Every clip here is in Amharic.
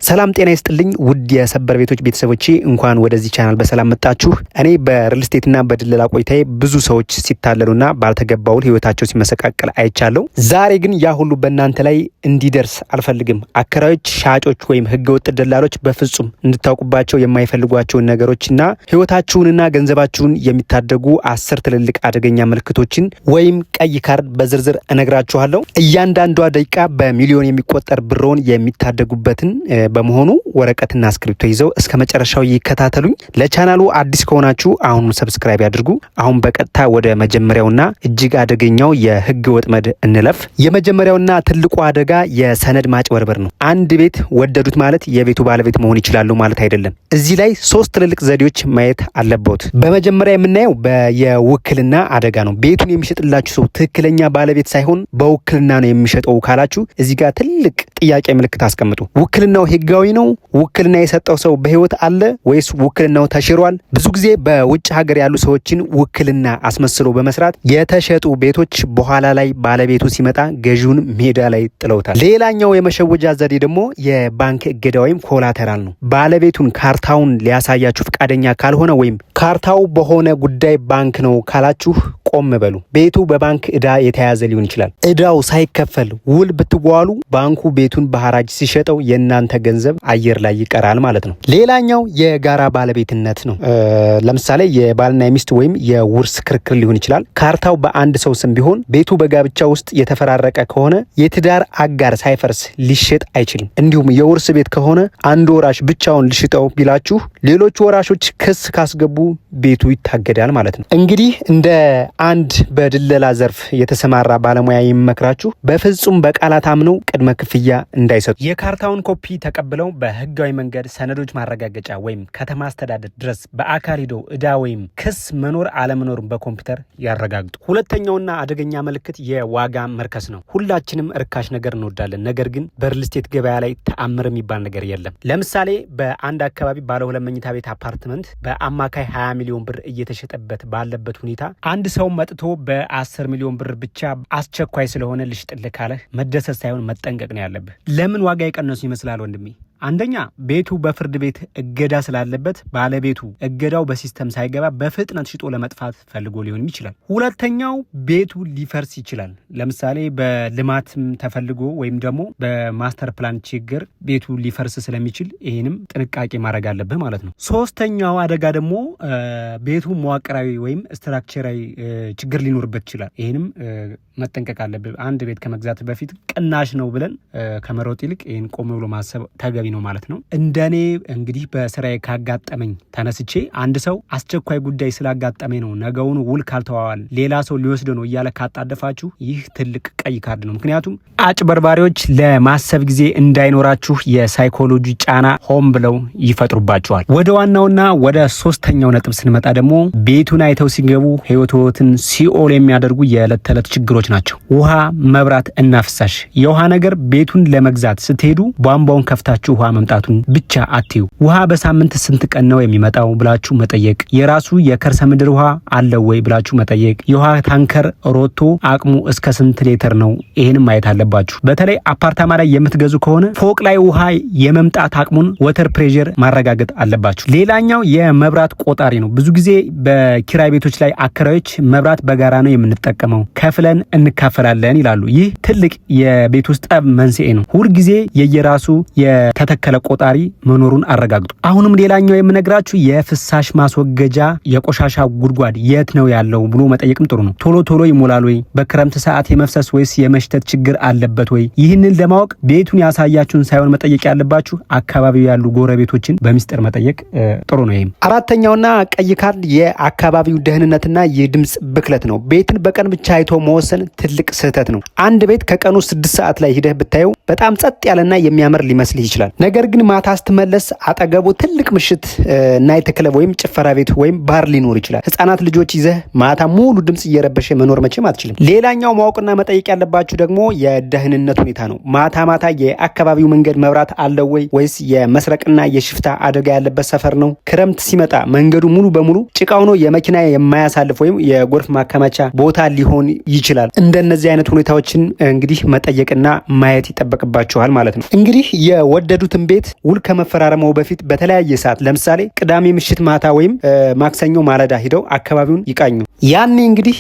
ሰላም ጤና ይስጥልኝ ውድ የሰበር ቤቶች ቤተሰቦቼ፣ እንኳን ወደዚህ ቻናል በሰላም መጣችሁ። እኔ በሪል ስቴትና በድለላ ቆይታዬ ብዙ ሰዎች ሲታለሉና ባልተገባ ውል ህይወታቸው ሲመሰቃቀል አይቻለሁ። ዛሬ ግን ያ ሁሉ በእናንተ ላይ እንዲደርስ አልፈልግም። አከራዮች፣ ሻጮች ወይም ህገወጥ ደላሎች በፍጹም እንድታውቁባቸው የማይፈልጓቸውን ነገሮችና ህይወታችሁንና ገንዘባችሁን የሚታደጉ 10 ትልልቅ አደገኛ ምልክቶችን ወይም ቀይ ካርድ በዝርዝር እነግራችኋለሁ። እያንዳንዷ ደቂቃ በሚሊዮን የሚቆጠር ብሮን የሚታደጉበትን በመሆኑ ወረቀትና እስክሪብቶ ይዘው እስከ መጨረሻው ይከታተሉኝ። ለቻናሉ አዲስ ከሆናችሁ አሁኑ subscribe ያድርጉ። አሁን በቀጥታ ወደ መጀመሪያውና እጅግ አደገኛው የህግ ወጥመድ እንለፍ። የመጀመሪያውና ትልቁ አደጋ የሰነድ ማጭበርበር ነው። አንድ ቤት ወደዱት ማለት የቤቱ ባለቤት መሆን ይችላሉ ማለት አይደለም። እዚህ ላይ ሶስት ትልልቅ ዘዴዎች ማየት አለበት። በመጀመሪያ የምናየው የውክልና አደጋ ነው። ቤቱን የሚሸጥላችሁ ሰው ትክክለኛ ባለቤት ሳይሆን በውክልና ነው የሚሸጠው ካላችሁ እዚህ ጋር ትልቅ ጥያቄ ምልክት አስቀምጡ። ውክልናው ህጋዊ ነው? ውክልና የሰጠው ሰው በህይወት አለ ወይስ ውክልናው ተሽሯል? ብዙ ጊዜ በውጭ ሀገር ያሉ ሰዎችን ውክልና አስመስሎ በመስራት የተሸጡ ቤቶች በኋላ ላይ ባለቤቱ ሲመጣ ገዢውን ሜዳ ላይ ጥለውታል። ሌላኛው የመሸወጃ ዘዴ ደግሞ የባንክ እገዳ ወይም collateral ነው። ባለቤቱን ካርታውን ሊያሳያችሁ ፈቃደኛ ካልሆነ ወይም ካርታው በሆነ ጉዳይ ባንክ ነው ካላችሁ ቆም በሉ። ቤቱ በባንክ እዳ የተያዘ ሊሆን ይችላል። እዳው ሳይከፈል ውል ብትዋዋሉ ባንኩ ቤቱን በሐራጅ ሲሸጠው የእናንተ ገንዘብ አየር ላይ ይቀራል ማለት ነው። ሌላኛው የጋራ ባለቤትነት ነው። ለምሳሌ የባልና የሚስት ወይም የውርስ ክርክር ሊሆን ይችላል። ካርታው በአንድ ሰው ስም ቢሆን ቤቱ በጋብቻ ውስጥ የተፈራረቀ ከሆነ የትዳር አጋር ሳይፈርስ ሊሸጥ አይችልም። እንዲሁም የውርስ ቤት ከሆነ አንዱ ወራሽ ብቻውን ልሽጠው ቢላችሁ ሌሎቹ ወራሾች ክስ ካስገቡ ቤቱ ይታገዳል ማለት ነው። እንግዲህ እንደ አንድ በድለላ ዘርፍ የተሰማራ ባለሙያ የሚመክራችሁ በፍጹም በቃላት አምነው ቅድመ ክፍያ እንዳይሰጡ። የካርታውን ኮፒ ተቀብለው በህጋዊ መንገድ ሰነዶች ማረጋገጫ ወይም ከተማ አስተዳደር ድረስ በአካል ሂደው እዳ ወይም ክስ መኖር አለመኖሩን በኮምፒውተር ያረጋግጡ። ሁለተኛውና አደገኛ ምልክት የዋጋ መርከስ ነው። ሁላችንም እርካሽ ነገር እንወዳለን። ነገር ግን በሪል ስቴት ገበያ ላይ ተአምር የሚባል ነገር የለም። ለምሳሌ በአንድ አካባቢ ባለ ሁለት መኝታ ቤት አፓርትመንት በአማካይ 20 ሚሊዮን ብር እየተሸጠበት ባለበት ሁኔታ አንድ ሰው መጥቶ በ10 ሚሊዮን ብር ብቻ አስቸኳይ ስለሆነ ልሽጥልህ ካለህ መደሰት ሳይሆን መጠንቀቅ ነው ያለብህ። ለምን ዋጋ የቀነሱ ይመስላል ወንድሜ? አንደኛ ቤቱ በፍርድ ቤት እገዳ ስላለበት ባለቤቱ እገዳው በ system ሳይገባ በፍጥነት ሽጦ ለመጥፋት ፈልጎ ሊሆንም ይችላል። ሁለተኛው ቤቱ ሊፈርስ ይችላል። ለምሳሌ በልማትም ተፈልጎ ወይም ደግሞ በ master plan ችግር ቤቱ ሊፈርስ ስለሚችል ይህንም ጥንቃቄ ማድረግ አለብህ ማለት ነው። ሶስተኛው አደጋ ደግሞ ቤቱ መዋቅራዊ ወይም structure ኣዊ ችግር ሊኖርበት ይችላል። ይህንም መጠንቀቅ አለብህ። አንድ ቤት ከመግዛት በፊት ቅናሽ ነው ብለን ከመሮጥ ይልቅ ይህን ቆም ብሎ ማሰብ ተገቢ ነው ማለት ነው። እንደኔ እንግዲህ በስራዬ ካጋጠመኝ ተነስቼ አንድ ሰው አስቸኳይ ጉዳይ ስላጋጠመኝ ነው ነገውኑ ውል ካልተዋዋል ሌላ ሰው ሊወስድ ነው እያለ ካጣደፋችሁ ይህ ትልቅ ቀይ ካርድ ነው። ምክንያቱም አጭበርባሪዎች ለማሰብ ጊዜ እንዳይኖራችሁ የሳይኮሎጂ ጫና ሆን ብለው ይፈጥሩባችኋል። ወደ ዋናውና ወደ ሶስተኛው ነጥብ ስንመጣ ደግሞ ቤቱን አይተው ሲገቡ ህይወትዎትን ሲኦል የሚያደርጉ የዕለት ተዕለት ችግሮች ናቸው። ውሃ፣ መብራት እና ፍሳሽ። የውሃ ነገር ቤቱን ለመግዛት ስትሄዱ ቧንቧውን ከፍታችሁ ውሃ መምጣቱን ብቻ አትዩ። ውሃ በሳምንት ስንት ቀን ነው የሚመጣው ብላችሁ መጠየቅ፣ የራሱ የከርሰ ምድር ውሃ አለው ወይ ብላችሁ መጠየቅ፣ የውሃ ታንከር ሮቶ አቅሙ እስከ ስንት ሊትር ነው? ይህንም ማየት አለባችሁ። በተለይ አፓርታማ ላይ የምትገዙ ከሆነ ፎቅ ላይ ውሃ የመምጣት አቅሙን water pressure ማረጋገጥ አለባችሁ። ሌላኛው የመብራት ቆጣሪ ነው። ብዙ ጊዜ በኪራይ ቤቶች ላይ አከራዮች መብራት በጋራ ነው የምንጠቀመው ከፍለን እንካፈላለን ይላሉ። ይህ ትልቅ የቤት ውስጥ ጠብ መንስኤ ነው። ሁልጊዜ የየራሱ የተተከለ ቆጣሪ መኖሩን አረጋግጡ። አሁንም ሌላኛው የምነግራችሁ የፍሳሽ ማስወገጃ የቆሻሻ ጉድጓድ የት ነው ያለው ብሎ መጠየቅም ጥሩ ነው። ቶሎ ቶሎ ይሞላል ወይ? በክረምት ሰዓት የመፍሰስ ወይስ የመሽተት ችግር አለበት ወይ? ይህንን ለማወቅ ቤቱን ያሳያችሁን ሳይሆን መጠየቅ ያለባችሁ አካባቢው ያሉ ጎረቤቶችን በሚስጥር መጠየቅ ጥሩ ነው። ይህም አራተኛውና ቀይ ካርድ የአካባቢው ደህንነትና የድምፅ ብክለት ነው። ቤትን በቀን ብቻ አይቶ መወሰን ትልቅ ስህተት ነው። አንድ ቤት ከቀኑ 6 ሰዓት ላይ ሂደህ ብታየው በጣም ጸጥ ያለና የሚያምር ሊመስልህ ይችላል። ነገር ግን ማታ ስትመለስ አጠገቡ ትልቅ ምሽት night club ወይም ጭፈራ ቤት ወይም ባር ሊኖር ይችላል። ህጻናት ልጆች ይዘህ ማታ ሙሉ ድምፅ እየረበሸ መኖር መቼም አትችልም። ሌላኛው ማወቅና መጠየቅ ያለባችሁ ደግሞ የደህንነት ሁኔታ ነው። ማታ ማታ የአካባቢው መንገድ መብራት አለው ወይ ወይስ የመስረቅና የሽፍታ አደጋ ያለበት ሰፈር ነው? ክረምት ሲመጣ መንገዱ ሙሉ በሙሉ ጭቃ ሆኖ የመኪና የማያሳልፍ ወይም የጎርፍ ማከማቻ ቦታ ሊሆን ይችላል። እንደነዚህ አይነት ሁኔታዎችን እንግዲህ መጠየቅና ማየት ይጠበቅባችኋል ማለት ነው። እንግዲህ የወደዱት የወደዱትን ቤት ውል ከመፈራረመው በፊት በተለያየ ሰዓት ለምሳሌ ቅዳሜ ምሽት ማታ ወይም ማክሰኞ ማለዳ ሂደው አካባቢውን ይቃኙ። ያኔ እንግዲህ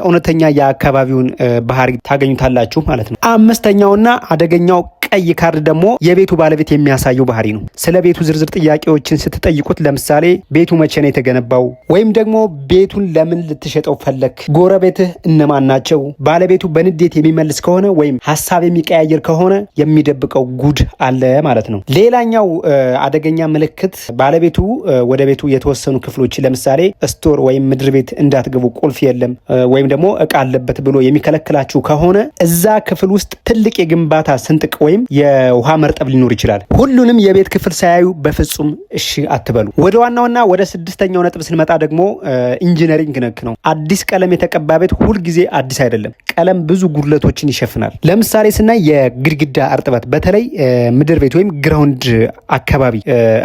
እውነተኛ የአካባቢውን ባህሪ ታገኙታላችሁ ማለት ነው። አምስተኛውና አደገኛው ቀይ ካርድ ደግሞ የቤቱ ባለቤት የሚያሳየው ባህሪ ነው። ስለ ቤቱ ዝርዝር ጥያቄዎችን ስትጠይቁት ለምሳሌ ቤቱ መቼ ነው የተገነባው፣ ወይም ደግሞ ቤቱን ለምን ልትሸጠው ፈለክ፣ ጎረቤትህ እነማን ናቸው፣ ባለቤቱ በንዴት የሚመልስ ከሆነ ወይም ሀሳብ የሚቀያየር ከሆነ የሚደብቀው ጉድ አለ ማለት ነው። ሌላኛው አደገኛ ምልክት ባለቤቱ ወደ ቤቱ የተወሰኑ ክፍሎች ለምሳሌ store ወይም ምድር ቤት እንዳትገቡ ቁልፍ የለም ወይም ደግሞ እቃ አለበት ብሎ የሚከለክላችሁ ከሆነ እዛ ክፍል ውስጥ ትልቅ የግንባታ ስንጥቅ ወይም የውሃ መርጠብ ሊኖር ይችላል። ሁሉንም የቤት ክፍል ሳያዩ በፍጹም እሺ አትበሉ። ወደ ዋናውና ወደ ስድስተኛው ነጥብ ስንመጣ ደግሞ engineering ነክ ነው። አዲስ ቀለም የተቀባ ቤት ሁልጊዜ አዲስ አይደለም። ቀለም ብዙ ጉድለቶችን ይሸፍናል። ለምሳሌ ስናይ የግድግዳ እርጥበት፣ በተለይ ምድር ቤት ወይም ground አካባቢ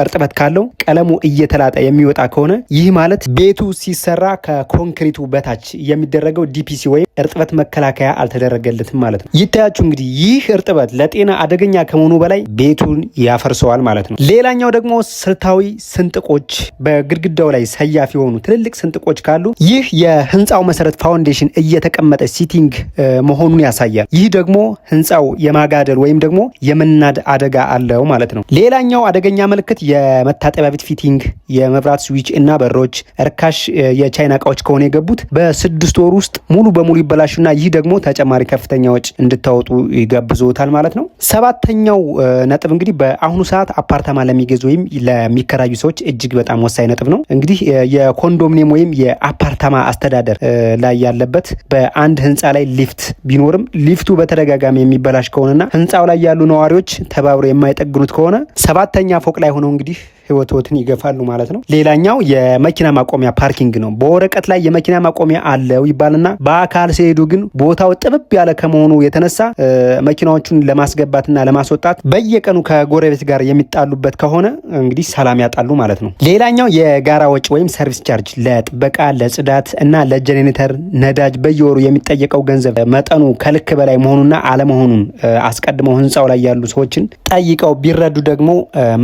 እርጥበት ካለው ቀለሙ እየተላጠ የሚወጣ ከሆነ ይህ ማለት ቤቱ ሲሰራ ከኮንክሪቱ በታች የሚደረገው DPC ወይም እርጥበት መከላከያ አልተደረገለትም ማለት ነው። ይታያችሁ እንግዲህ ይህ እርጥበት ለጤና አደገኛ ከመሆኑ በላይ ቤቱን ያፈርሰዋል ማለት ነው። ሌላኛው ደግሞ ስልታዊ ስንጥቆች፣ በግድግዳው ላይ ሰያፍ የሆኑ ትልልቅ ስንጥቆች ካሉ ይህ የህንፃው መሰረት foundation እየተቀመጠ sinking መሆኑን ያሳያል። ይህ ደግሞ ህንፃው የማጋደል ወይም ደግሞ የመናድ አደጋ አለው ማለት ነው። ሌላኛው አደገኛ ምልክት የመታጠቢያ ቤት fitting፣ የመብራት ስዊች እና በሮች እርካሽ የቻይና እቃዎች ከሆነ የገቡት በ6 ወር ውስጥ ሙሉ በሙሉ ይበላሹና ይህ ደግሞ ተጨማሪ ከፍተኛ ወጪ እንድታወጡ ይጋብዞታል ማለት ነው። ሰባተኛው ነጥብ እንግዲህ በአሁኑ ሰዓት አፓርታማ ለሚገዙ ወይም ለሚከራዩ ሰዎች እጅግ በጣም ወሳኝ ነጥብ ነው። እንግዲህ የኮንዶሚኒየም ወይም የአፓርታማ አስተዳደር ላይ ያለበት በአንድ ህንፃ ላይ ሊፍት ቢኖርም ሊፍቱ በተደጋጋሚ የሚበላሽ ከሆነና ህንፃው ላይ ያሉ ነዋሪዎች ተባብረው የማይጠግኑት ከሆነ ሰባተኛ ፎቅ ላይ ሆነው እንግዲህ ህይወቶትን ይገፋሉ ማለት ነው። ሌላኛው የመኪና ማቆሚያ parking ነው። በወረቀት ላይ የመኪና ማቆሚያ አለው ይባልና በአካል ሲሄዱ ግን ቦታው ጥብብ ያለ ከመሆኑ የተነሳ መኪናዎቹን ለማስገባትና ለማስወጣት በየቀኑ ከጎረቤት ጋር የሚጣሉበት ከሆነ እንግዲህ ሰላም ያጣሉ ማለት ነው። ሌላኛው የጋራ ወጪ ወይም service charge ለጥበቃ፣ ለጽዳት እና ለጀኔሬተር ነዳጅ በየወሩ የሚጠየቀው ገንዘብ መጠኑ ከልክ በላይ መሆኑና አለመሆኑን አስቀድመው ህንፃው ላይ ያሉ ሰዎችን ጠይቀው ቢረዱ ደግሞ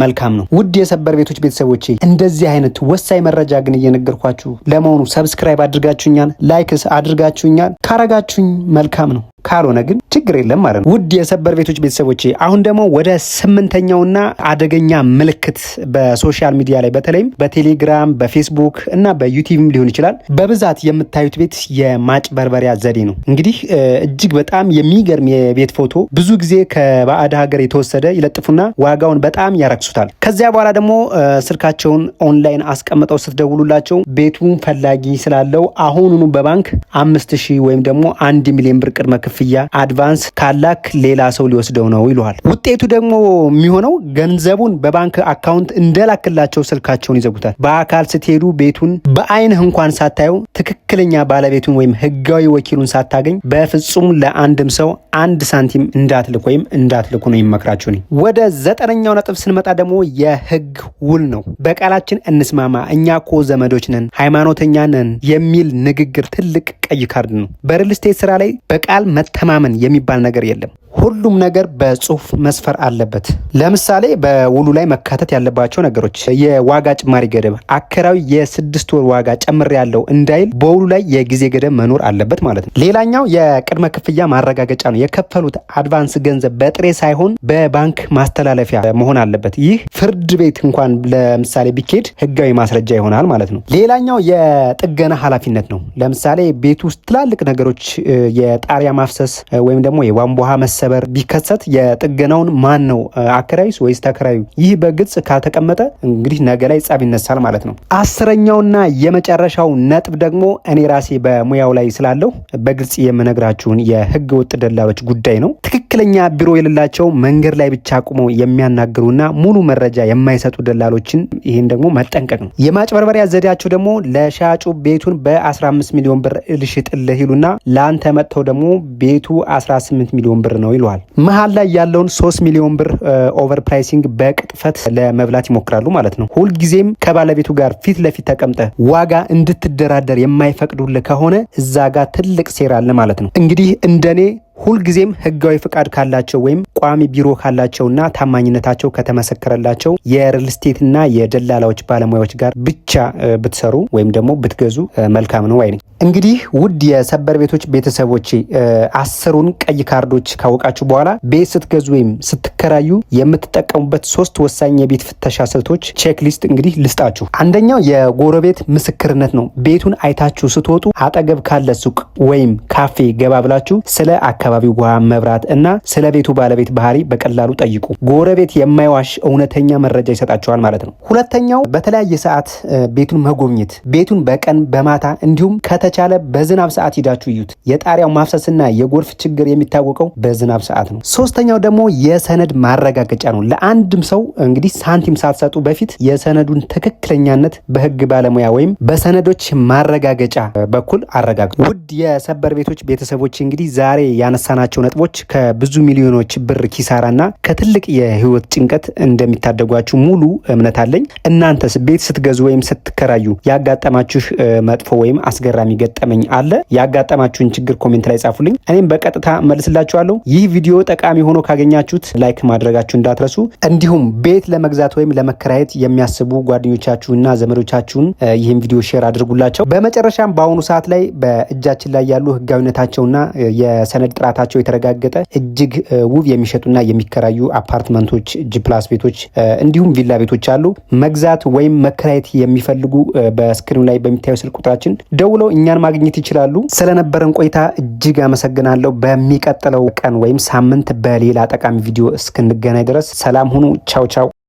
መልካም ነው። ውድ የሰበር ቤቶች ቤተሰቦቼ እንደዚህ አይነት ወሳኝ መረጃ ግን እየነገርኳችሁ ለመሆኑ subscribe አድርጋችሁኛል? Like ስ አድርጋችሁኛል? ካረጋችሁኝ መልካም ነው፣ ካልሆነ ግን ችግር የለም ማለት ነው። ውድ የሰበር ቤቶች ቤተሰቦቼ አሁን ደግሞ ወደ ስምንተኛውና አደገኛ ምልክት በ social media ላይ በተለይም በቴሌግራም፣ በፌስቡክ እና በዩቲዩብም ሊሆን ይችላል በብዛት የምታዩት ቤት የማጭበርበሪያ ዘዴ ነው። እንግዲህ እጅግ በጣም የሚገርም የቤት ፎቶ ብዙ ጊዜ ከባዕድ ሀገር የተወሰደ ይለጥፉና ዋጋውን በጣም ያረክሱታል። ከዚያ በኋላ ደግሞ ስልካቸውን ኦንላይን አስቀምጠው ስትደውሉላቸው ቤቱን ፈላጊ ስላለው አሁኑኑ በባንክ 5,000 ወይም ደግሞ 1 ሚሊዮን ብር ቅድመ ክፍያ advance ካላክ ሌላ ሰው ሊወስደው ነው ይሉሃል። ውጤቱ ደግሞ የሚሆነው ገንዘቡን በባንክ account እንደላክላቸው ስልካቸውን ይዘጉታል። በአካል ስትሄዱ ቤቱን በአይንህ እንኳን ሳታየው፣ ትክክለኛ ባለቤቱን ወይም ህጋዊ ወኪሉን ሳታገኝ በፍጹም ለአንድም ሰው አንድ ሳንቲም እንዳትልክ ወይም እንዳትልኩ ነው የምመክራችሁ። ወደ ዘጠነኛው ነጥብ ስንመጣ ደግሞ የህግ ውል ነው። በቃላችን እንስማማ፣ እኛ ኮ ዘመዶች ነን፣ ሃይማኖተኛ ነን የሚል ንግግር ትልቅ ቀይ ካርድ ነው። በ real estate ስራ ላይ በቃል መተማመን የሚባል ነገር የለም። ሁሉም ነገር በጽሁፍ መስፈር አለበት። ለምሳሌ በውሉ ላይ መካተት ያለባቸው ነገሮች የዋጋ ጭማሪ ገደብ፣ አከራዩ የ6 ወር ዋጋ ጨምሬያለሁ እንዳይል በውሉ ላይ የጊዜ ገደብ መኖር አለበት ማለት ነው። ሌላኛው የቅድመ ክፍያ ማረጋገጫ ነው። የከፈሉት advance ገንዘብ በጥሬ ሳይሆን በባንክ ማስተላለፊያ መሆን አለበት። ይህ ፍርድ ቤት እንኳን ለምሳሌ ቢኬድ ህጋዊ ማስረጃ ይሆናል ማለት ነው። ሌላኛው የጥገና ኃላፊነት ነው። ለምሳሌ ቤት ውስጥ ትላልቅ ነገሮች የጣሪያ ማፍሰስ ወይም ደግሞ የቧንቧ ውሃ መሰበር ቢከሰት የጥገናውን ማን ነው፣ አከራዩስ ወይስ ተከራዩ? ይህ በግልጽ ካልተቀመጠ እንግዲህ ነገ ላይ ጸብ ይነሳል ማለት ነው። አስረኛውና የመጨረሻው ነጥብ ደግሞ እኔ ራሴ በሙያው ላይ ስላለሁ በግልጽ የምነግራችሁን የህገ ወጥ ደላሎች ጉዳይ ነው። ትክክለኛ ቢሮ የሌላቸው፣ መንገድ ላይ ብቻ ቁመው የሚያናግሩና ሙሉ መረጃ የማይሰጡ ደላሎችን ይህን ደግሞ መጠንቀቅ ነው። የማጭበርበሪያ ዘዴያቸው ደግሞ ለሻጩ ቤቱን በ15 ሚሊዮን ብር ልሽጥልህ ይሉና ለአንተ መጥተው ደግሞ ቤቱ 18 ሚሊዮን ብር ነው ይሉሃል። መሀል ላይ ያለውን 3 ሚሊዮን ብር over pricing በቅጥፈት ለመብላት ይሞክራሉ ማለት ነው። ሁልጊዜም ከባለቤቱ ጋር ፊት ለፊት ተቀምጠህ ዋጋ እንድትደራደር የማይፈቅዱልህ ከሆነ እዛ ጋር ትልቅ ሴራ አለ ማለት ነው። እንግዲህ እንደኔ ሁልጊዜም ህጋዊ ፍቃድ ካላቸው ወይም ቋሚ ቢሮ ካላቸውና ታማኝነታቸው ከተመሰከረላቸው የሪል ስቴትና የደላላዎች ባለሙያዎች ጋር ብቻ ብትሰሩ ወይም ደግሞ ብትገዙ መልካም ነው ባይ ነኝ። እንግዲህ ውድ የሰበር ቤቶች ቤተሰቦቼ፣ 10ሩን ቀይ ካርዶች ካወቃችሁ በኋላ ቤት ስትገዙ ወይም ስትከራዩ የምትጠቀሙበት ሶስት ወሳኝ የቤት ፍተሻ ስልቶች checklist እንግዲህ ልስጣችሁ። አንደኛው የጎረቤት ምስክርነት ነው። ቤቱን አይታችሁ ስትወጡ አጠገብ ካለ ሱቅ ወይም ካፌ ገባ ብላችሁ ስለ አካባቢው ውሃ፣ መብራት እና ስለ ቤቱ ባለቤት ባህሪ በቀላሉ ጠይቁ። ጎረቤት የማይዋሽ እውነተኛ መረጃ ይሰጣችኋል ማለት ነው። ሁለተኛው በተለያየ ሰዓት ቤቱን መጎብኘት። ቤቱን በቀን፣ በማታ እንዲሁም ከተቻለ በዝናብ ሰዓት ሂዳችሁ እዩት። የጣሪያው ማፍሰስና የጎርፍ ችግር የሚታወቀው በዝናብ ሰዓት ነው። ሶስተኛው ደግሞ የሰነድ ማረጋገጫ ነው። ለአንድም ሰው እንግዲህ ሳንቲም ሳትሰጡ በፊት የሰነዱን ትክክለኛነት በህግ ባለሙያ ወይም በሰነዶች ማረጋገጫ በኩል አረጋግጡ። ውድ የሰበር ቤቶች ቤተሰቦች፣ እንግዲህ ዛሬ ያነሳናቸው ነጥቦች ከብዙ ሚሊዮኖች ብር ኪሳራና ከትልቅ የህይወት ጭንቀት እንደሚታደጓችሁ ሙሉ እምነት አለኝ። እናንተስ ቤት ስትገዙ ወይም ስትከራዩ ያጋጠማችሁ መጥፎ ወይም አስገራሚ ገጠመኝ አለ? ያጋጠማችሁን ችግር comment ላይ ጻፉልኝ፣ እኔም በቀጥታ መልስላችኋለሁ። ይህ ቪዲዮ ጠቃሚ ሆኖ ካገኛችሁት like ማድረጋችሁ እንዳትረሱ። እንዲሁም ቤት ለመግዛት ወይም ለመከራየት የሚያስቡ ጓደኞቻችሁና ዘመዶቻችሁን ይህን ቪዲዮ share አድርጉላቸው። በመጨረሻም በአሁኑ ሰዓት ላይ በእጃችን ላይ ያሉ ህጋዊነታቸውና የሰነድ ጥራታቸው የተረጋገጠ እጅግ ውብ የሚሸጡና የሚከራዩ አፓርትመንቶች፣ G plus ቤቶች እንዲሁም ቪላ ቤቶች አሉ። መግዛት ወይም መከራየት የሚፈልጉ በ screen ኑ ላይ በሚታየው ስልክ ቁጥራችን ደውለው እኛን ማግኘት ይችላሉ። ስለነበረን ቆይታ እጅግ አመሰግናለሁ። በሚቀጥለው ቀን ወይም ሳምንት በሌላ ጠቃሚ ቪዲዮ እስክንገናኝ ድረስ ሰላም ሁኑ። ቻው ቻው።